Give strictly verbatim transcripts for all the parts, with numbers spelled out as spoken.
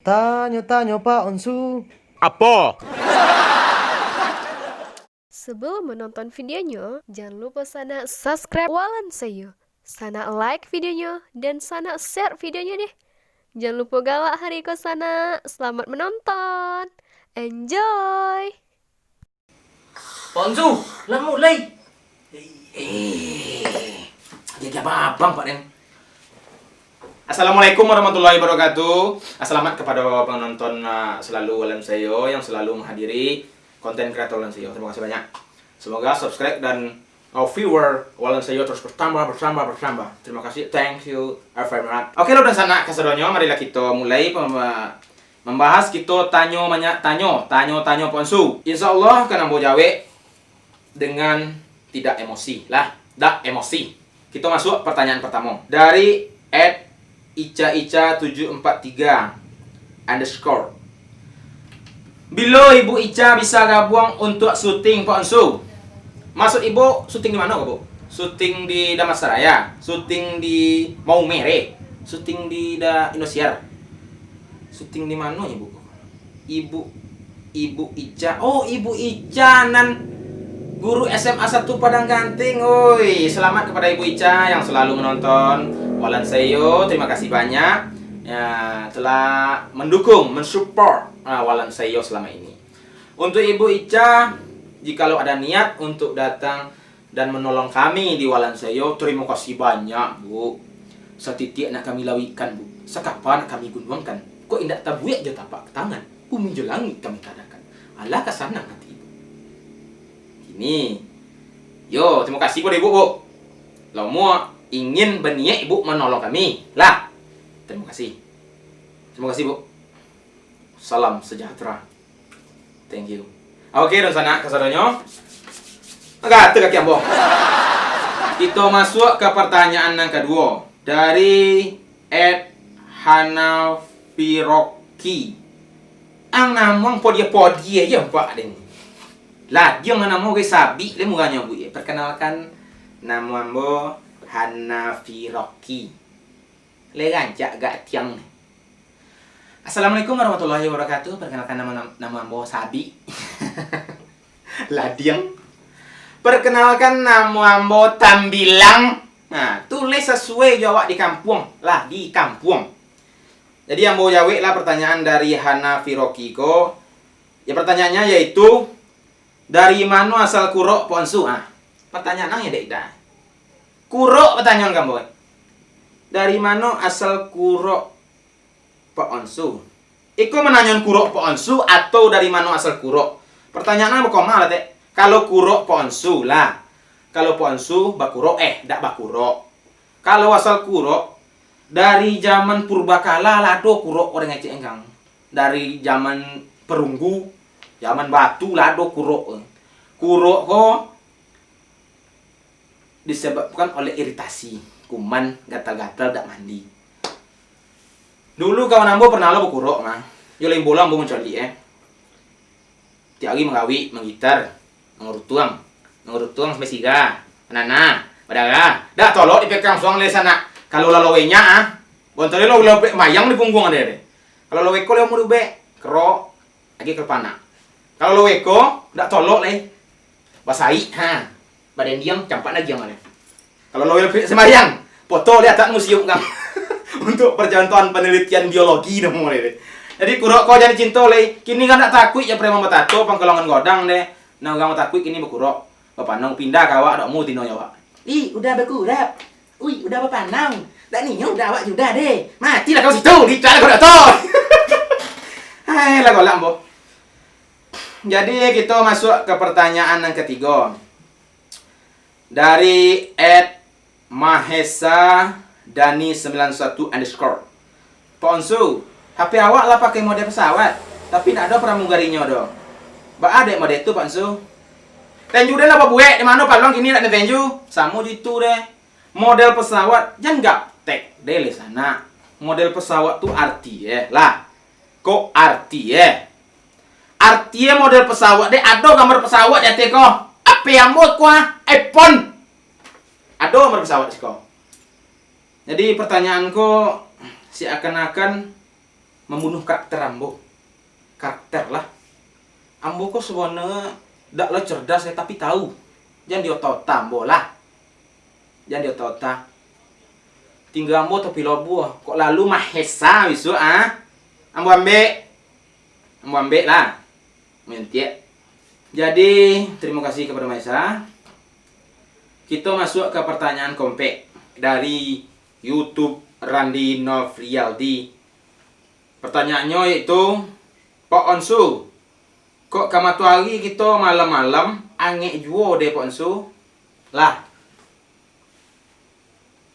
Tanyo-tanyo Pak Onsu. Apo? Sebelum menonton videonya, jangan lupa sanak subscribe Walan Sayo. Sanak like videonya, dan sanak share videonya deh. Jangan lupa galak hari ko sanak. Selamat menonton. Enjoy. Pak Onsu, lah mulai. Eh, dia abang, Pak Den. Assalamualaikum warahmatullahi wabarakatuh. Selamat kepada penonton, ah, selalu Walan Sayo yang selalu menghadiri konten kreator Walan Sayo. Terima kasih banyak. Semoga subscribe dan, ah, viewer Walan Sayo terus bertambah, bertambah, bertambah. Terima kasih. Thank you very much. Oke, lo dan sanak kasadonyo, marilah kita mulai pemba-, membahas kito tanyo banyak tanyo, tanyo-tanyo Pak Onsu. Insya Allah akan ambo jawek dengan tidak emosi lah, dak emosi. Kito masuk pertanyaan pertamo dari at ica ica tujuh empat tiga underscore. Bilo Ibu Ica bisa gabuang untuak syuting Pak Onsu? Maksud Ibu syuting di mano ko, Bu? Syuting di Damansaraya? Syuting di Maumere? Syuting di da-, Indosiar? Syuting di mano, Ibu? Ibu, Ibu Ica. Oh, Ibu Ica nan guru S M A satu Padang Ganteng. Oi, selamat kepada Ibu Ica yang selalu menonton Walan Sayo. Terima kasih banyak, ya, telah mendukung, mensupport, ah, Walan Sayo selama ini. Untuk Ibu Ica, jikalau ada niat untuk datang dan menolong kami di Walan Sayo, terima kasih banyak, Bu. Satitiak nak kami lauikkan, Bu. Sakapa nak kami gunuangkan. Kok indak tabuek jo tapak tangan, bumi jo langik kami tadakan. Alangkah sanang hati Ibu. Kini, yo, terima kasih pado Ibu, Bu. Lomo ingin baniat Ibu manolong kami. Lah, terima kasih. Terima kasih, Bu. Salam sejahtera. Thank you. Oke, dunsanak kasadonyo. Agak ati kaki ambo. Kito masuak ka partanyaan nan kaduo. Dari at Hanafiroki. Ang namuang podie-podie aja, Pak, den. Lah, dia ngan namo gai sabik, le muranyo, Bu, ye. Perkenalkan, namo ambo Hanafiroki. Le rancak agak tiang ni. Assalamualaikum warahmatullahi wabarakatuh. Perkenalkan, namo, nam-, namo ambo Sabi. Ladiang. Perkenalkan, namo ambo Tambilang. Nah, tulih sasuai jo awak di kampuang. Lah, di kampuang. Jadi, ambo jawek lah pertanyaan dari Hana Firoki ko. Ya, pertanyaannya yaitu, dari mano asal kurok Pak Onsu? Ah, pertanyaan ang ya dek dah. Kurok pertanyaan kamu. Dari mano asal kurok Pak Onsu? Iko mananyoan kurok Pak Onsu atau dari mano asal kurok? Pertanyaan ang bakoma lah, tek. Kalau kurok Pak Onsu lah. Kalau Pak Onsu bakurok, eh, dak bakurok. Kalau asal kurok, dari zaman purbakala lah ado kurok urang ngecek engkang. Dari zaman perunggu, zaman batu lah ado kurok. Kurok ko disebabkan oleh iritasi, kuman, gatal-gatal, dak mandi. Dulu kawan ambo pernah lo bakurok mah. Yo lain bola ambo mancolik, eh. Tiap hari mangawik, manggitar, mangurutuang, mangurutuang sampai sira, mananah, badarah. Dak tolok dipekang suang lai sanak. Kalau lalo wenyak, ah, bonto lo lo mayang di pungguang ade, ade. Kalau lo weko lo mudu bek, kerok, lagi kepanak. Kalau lo weko, dak tolok lai. Basaik, ha. Badendiang, campak nagiang ade. Kalau lo weko sembahyang, foto lihat tak museum kan. Untuk percontohan penelitian biologi namo ade. Jadi kurok ko jadi cinto lai. Kini kan dak takuik ya preman batato, pangkalongan godang deh. Nah, urang takuik kini bakurok. Bapanau pindah ka awak, dak mau tino nyo awak. Ih, udah bakurok. Ui, udah bapanau. Dak nio udah awak judah deh. Matilah kau situ, dicari kau dak tahu. Hai, lah golak ambo. Jadi, kita masuk ke pertanyaan yang ketiga. Dari at Mahesa Dani sembilan satu underscore. Pak Onsu, H P awak lah pakai model pesawat, tapi ndak ado pramugarinyo doh. Baa dek model tu, Pak Onsu? Tenju den lah babuek, di mano paluang kini nak den tenju? Samo jo itu deh. Model pesawat, jan gaptek deh leh sanak. Model pesawat tu arti eh lah. Kok arti eh? Arti eh model pesawat deh, ado gambar pesawat di ateh ko. H P ambo ko ah, iPhone. Ado gambar pesawat siko. Jadi, pertanyaan ko seakan-akan mambunuah karakter ambo. Karakter lah. Ambo ko sabananyo dak lo cerdas, eh, tapi tahu. Jan diota-ota ambo lah. Jan diota-ota. Tingga ambo tapi lobuah. Kok lalu Mahesa bisuak, ah? Ambo ambek. Ambo ambek lah. Mentik. Jadi, terima kasih kepada Mahesa. Kita masuk ke pertanyaan kompleks dari YouTube Randi Novrialdi. Pertanyaannyo yaitu, Pak Onsu, kok ka matoari kito malam-malam angek juo deh, Pak Onsu? Lah.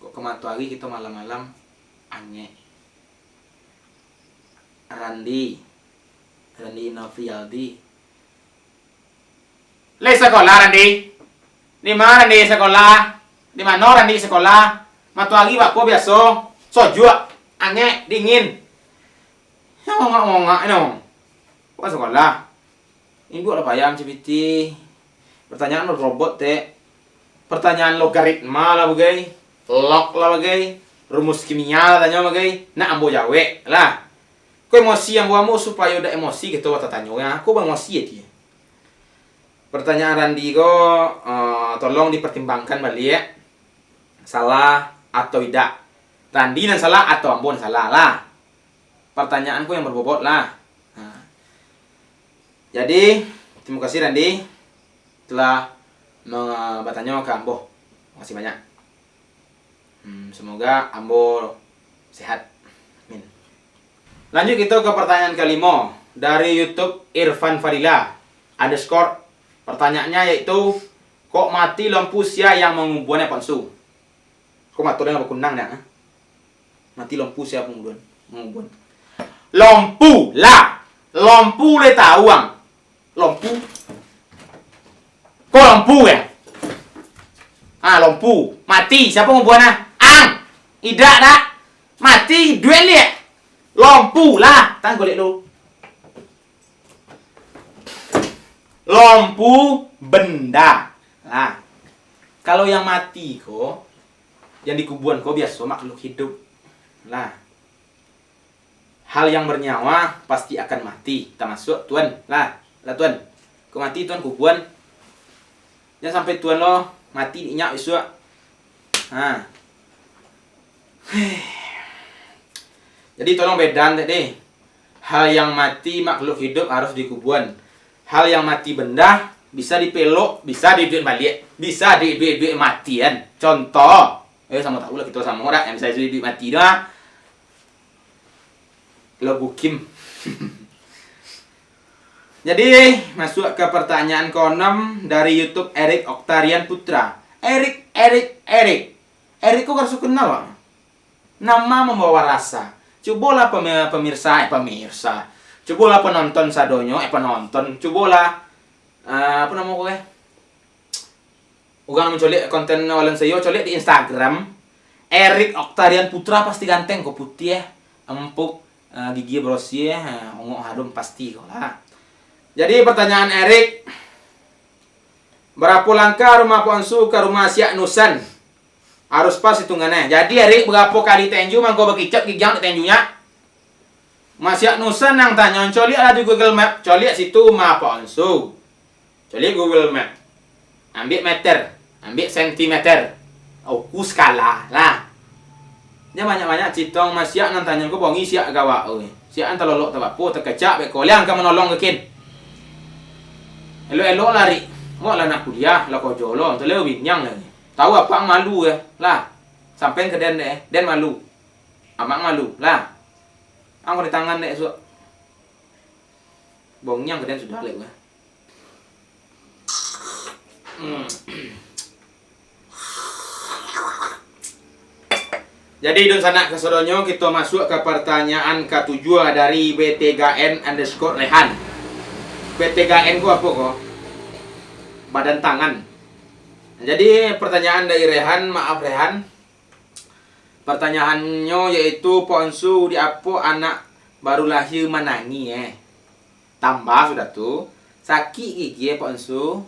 Kok ka matoari kito malam-malam angek? Randi. Randi Novrialdi. Lai sakolah, Randi? Di ma Randi sakolah? Di mano Randi sakolah? Matoari bako biaso? Sojuak, angek, dingin. Yo, ngongak-ngongak no. Kok sakolah? Induak lah payah mancabiti. Pertanyaan robot, tek. Pertanyaan logaritma lah bagai. Log lah bagai. Rumus kimia lah tanyo bagai. Nak ambo jawek lah. Ko emosi ambo, ambo supayo dak emosi kito batatanyo. Ko baemosi ati. Pertanyaan Randi ko, eh, tolong dipertimbangkan baliak. Salah atau idak. Randi nan salah atau ambo nan salah lah. Pertanyaan ko yang berbobot lah. Nah. Jadi, terima kasih Randi telah me-, batanyo ka ambo. Makasih banyak. Hmm, semoga ambo sehat. Amin. Lanjut kito ke pertanyaan kalimo dari YouTube Irfan Fadila underscore. Pertanyaannya yaitu, kok mati lampu sia yang mangubuan, Pak Onsu? Kok mato den lah bakunang dah, ah? Mati lampu sia mangubuan? Mangubuan. Lampu lah. Lampu lai tahu ang. Lampu. Ko lampu yo? Ah, lampu. Mati, siapo ngubuan ah? Ang. Idak dak? Mati, duit liak. Lampu lah. Tang golek dulu. Lampu benda. Lah. Kalau yang mati ko, yang dikubuan ko biaso makhluk hidup. Lah. Hal yang bernyawa pasti akan mati, tamasuak Tuan. Lah, lah Tuan. Ko mati Tuan kubuan. Jan sampai Tuan lo mati di inyak bisuak. Ha. Jadi tolong bedan tadi. Hal yang mati makhluk hidup harus dikubuan. Hal yang mati benda bisa dipelok, bisa diduit baliak, bisa diduit-duit mati kan. Contoh, eh samo tahu lah kito samo dak yang bisa diduit mati tu ah. Lo bukim. Jadi, masuk ke pertanyaan keenam dari YouTube Erik Oktarian Putra. Erik, Erik, Erik. Erik ko harus kenal, Pak. Nama membawa rasa. Cubolah pemi-, pemirsa, eh, pemirsa. Cubolah penonton sadonyo, eh, penonton. Cubolah, eh, apo namo ko, eh? Urang nan mancoliak konten Walan Sayo, coliak di Instagram. Erik Oktarian Putra pasti ganteng ko, putiah, empuk, eh, gigi berosi, eh, ongok harum pasti ko lah. Jadi pertanyaan Erik, barapo langkah rumah Pak Onsu ka rumah Siak Nusan? Harus pas hitungannyo. Jadi Erik barapo kali tinju mangko bakicap gigiang dek tinjunyo? Masiak Nusan nan tanyo, coliak lah di Google Map, coliak situ rumah Pak Onsu. Coliak Google Map. Ambiak meter, ambiak sentimeter. Uku skala lah. Jan banyak-banyak citong, masiak nan tanyo ko bongi siak gawak oi. Siak an talolok tabapo, takecak beko, liang ka manolong ka kin. Elok-elok lah, Rik. Awak lah nak kuliah, lah kojo lo, tu leo biniang lagi. Tahu apak ang malu eh. Lah, sampean ka den dek eh, den malu. Amak malu lah. Ang kena tangan dek esok. Bongiang ka den sudah lek weh. Hmm. Jadi, dunsanak kasadonyo, kito masuak ka partanyaan katujuah dari B T G N underscore Rehan. B T G N ko apo ko? Badan tangan. Jadi, pertanyaan dari Rehan, maaf Rehan. Pertanyaannyo yaitu, Pak Onsu, di apo anak baru lahia manangih, eh? Tambah sudah tu, sakik gigi, eh, Pak Onsu.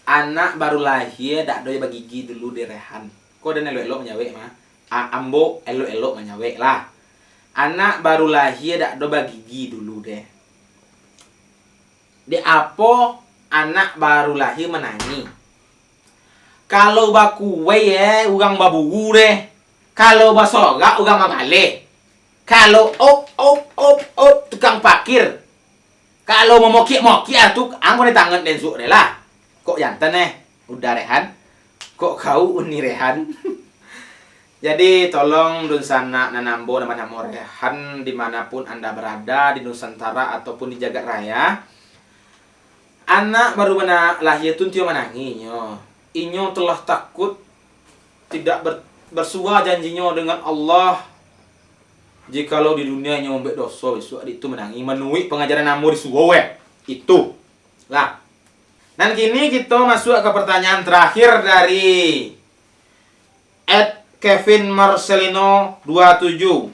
Anak baru lahia dak doh bagigi dulu di Rehan. Ko den elok-elok manyawek mah. A-, ambo elok-elok manyawek lah. Anak baru lahia dak ado bagigi dulu deh. Dek apo anak baru lahia manangih? Kalau bakuwai, eh, urang baburu deh. Kalau basorak, urang mabaleh. Kalau op, op, op, op, tukang pakir. Kalau mamokiak-mokiak tu, angko ni tangan den suok deh lah. Kok jantan eh, Uda Rehan? Kok kau Uni Rehan? Jadi, tolong dunsanak nan ambo nan banamo Rehan, di mana pun anda berada, di Nusantara ataupun di jagat raya, anak baru bana lahia tu tio manangih inyo. Inyo telah takut, tidak ber-, bersua janjinyo dengan Allah. Jikalau di dunia inyo mambuek doso, bisuak di itu manangih, manuruik pangajaran ambo di surau, eh. Itu. Lah. Nan kini kito masuak ka partanyaan tarakhir dari at Kevin Marcelino dua tujuh.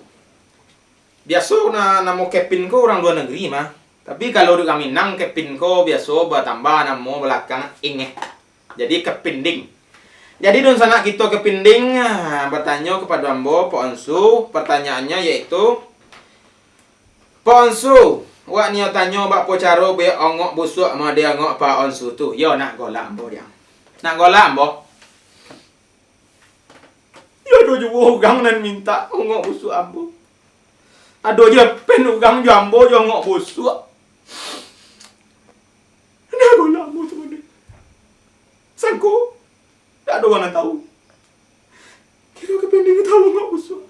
Biaso na-, namo Kevin ko urang lua nagari mah. Tapi kalau di urang Minang, Kevin ko biaso batambah namo balakang ing, eh. Jadi, Kevin Ding. Jadi, dunsanak kito Kevin Ding, ah, batanyo kapado ambo, Pak Onsu. Partanyaannyo yaitu, Pak Onsu, wak nio tanyo bak po caro buek ongok busuak model ongok Pak Onsu tu. Yo, nak golak ambo, Diang. Nak golak ambo. Yo, ado juo urang nan mintak ongok busuak ambo. Ado je pen urang jo ambo jo ongok busuak. Nak golak ambo tu mano. Sangko, dak ado urang nan tahu. Kiro Kevin Ding tahu ongok busuak.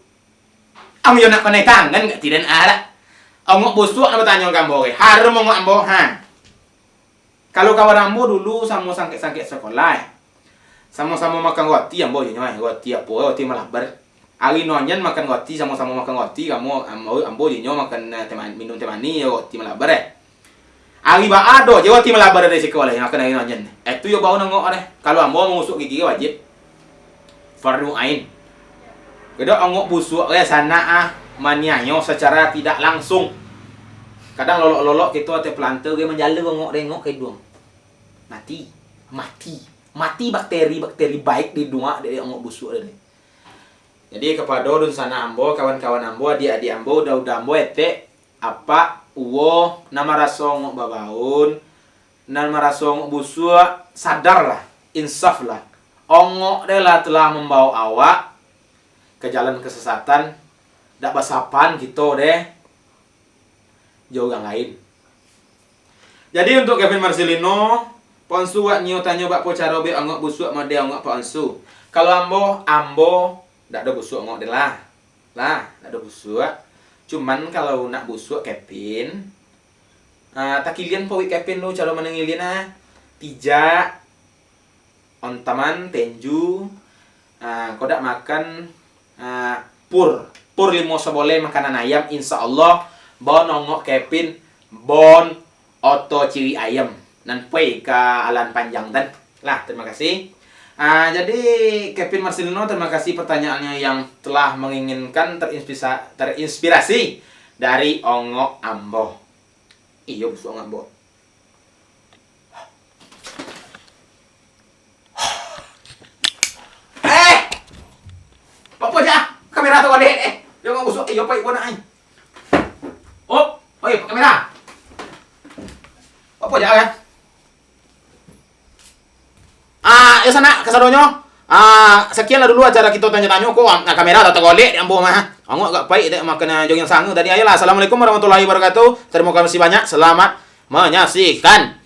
Ang yo nak kanai tangan gak tidan arak. Ongok busuak nak batanyo ka ambo, eh. Harum ongok ambo, ha. Kalau kawan ambo dulu samo sangkek-sangkek sakolah, eh. Samo-samo makan roti ambo jo nyo, eh. Roti apo, roti malabar. Ari nonyen makan roti, samo-samo makan roti, kamu, ambo, ambo jo nyo makan, eh, teh man-, minum teh manih, roti malabar, eh. Ari baa ado je roti malabar dari siko lah, makan ari nonyen. Eh, tu yo baru nongok deh. Kalau ambo mangusuak gigi wajib. Fardu ain. Kedo ongok busuak, eh, sanak ah, maniayo secara tidak langsung. Kadang lolok-lolok kito ateh pelanta ge manjala ongok dengok ka iduang. Mati. Mati. Mati bakteri-bakteri baik di iduang dek ongok busuak tadi. Jadi, kapado dunsanak ambo, kawan-kawan ambo, adiak-adiak ambo, uda-uda ambo, etek, apak, uwo, nan maraso ongok babaun, nan maraso ongok busuak, sadarlah, insaflah. Ongok deh lah telah mambawo awak ka jalan kesesatan, dak basapaan kito deh jo urang lain. Jadi, untuak Kevin Marcelino, Pak Onsu wak nio tanyo bak po caro buek ongok busuak model ongok Pak Onsu. Kalau ambo, ambo dak ado busuak ongok deh lah. Lah, dak ado busuak. Cuman kalau nak busuak Kevin, ah, takilian pauik Kevin tu, caro manangilian ah. Pijak, ontaman, tenju, ah, kok dak makan, ah, pur. Pur limo saboleh makanan ayam, insya Allah, bon ongok Kevin, bon oto ciri ayam. Nan pai ka alan panjang tan. Lah, terima kasih. Ah, jadi, Kevin Marcelino, terima kasih pertanyaannya yang telah menginginkan terinspisa-, terinspirasi dari ongok ambo. Iyo, busuak ongok ambo. Eh! Apo ja? Kamera tu baleh, eh. Jangan busuk, eh, yo pai buah nak, eh. Op, oi, kamera. Apo ja, kan? Ah, yo sanak, kasadonyo. Ah, sakianlah dulu acara kito tanyo-tanyo ko. Ah, kamera tak tagolek di ambo mah. Angok agak pai dek makan, ah, jogging sanga tadi. Ayolah, assalamualaikum warahmatullahi wabarakatuh. Terima kasih banyak. Selamat menyaksikan.